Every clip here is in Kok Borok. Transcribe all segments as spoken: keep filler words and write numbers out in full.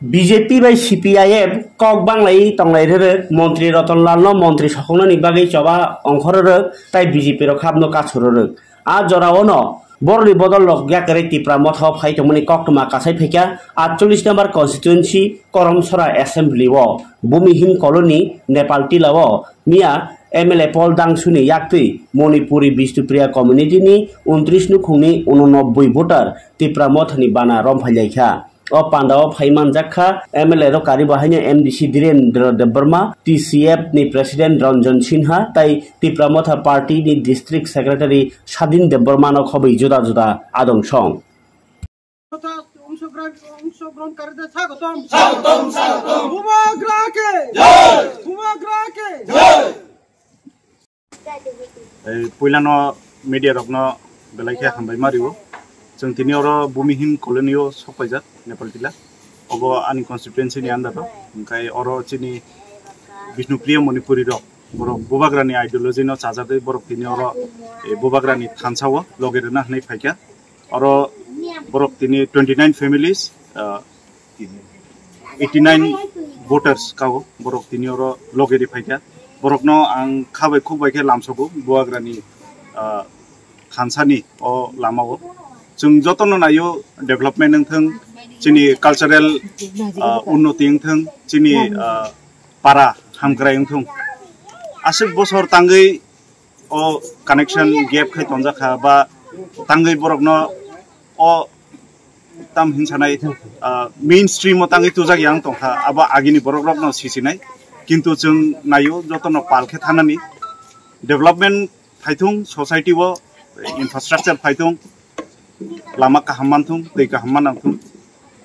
B J P bai C P I M kok banglai tonglai rwrwk, Montri Roton Lalno montri sokoknani bagwi choba ongkhor rwrwk tai B J P rok habno kachu rwrwk. A jorao'-no borokni bodol rok yakarwi Tipra Motha o phai tongmani koktwma kasai phaikha atchollish number constituency Koromsora assembly o Bhumihin Colony Nepal Tila o miya M L A Paul Dangsuni yaktwi Manipuri Bishnupriya community ni untris nukhungni unonobboi voter Tipra Mothani bana romphailaikha. O pandao phai manjak kha M L A rok karibo haino M D C Dhirendra Debbarma, T C F ni President Ranjan Sinha tai Tipra Motha Party ni District Secretary Sadin Debbarma no khobwi juda juda adong song. অংশগ্রহণ, অংশগ্রহণকারীদের স্বাগতম। স্বাগতম, স্বাগতম। বুবাগ্রাকে জয়। বুবাগ্রাকে জয়। Ei, puilano media rokno belai khe hambai ma rio. Chwng tini oro Bhumihin Colony o sok paijak Nepal Tila. Obo ani constituency ni under o. Hwnkhe oro chini Bishnupriya Manipuri rok, borok Bubagrani ideology no chajagwi borok tini oro, eh, Bubagrani thansa o loge rwna hwnwi phaikha. Oro borok tini twenty nine families, ah, eighty nine voters kao borok tini oro loge ri phaikha. Borokno ang kha bai khuk bai khe lamsogo Bubagrani, ah, thansani o lama o. Chwng jotono naio development wngthwng, chini cultural, ah, unnoti wngthwng, chini, ah, para hamkrai wngthwng. Aswk bosor tangwi o connection gap khai tonjak kha ba tangwi borokno o tam hinsanai, ah, mainstream o tangwi tujak yang tongkha, abo agini borok rokno sisinai. Kintu chwng naio jotono pal khe thanani development phaithung, society o infrastructure phaithung, lama kaham manthung, twi kaham manthung.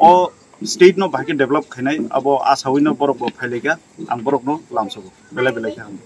O state no bahai khe develop khainai, abo asawi no borok bo phailaikha, ang borok no lamsogo belai belai khe hambai.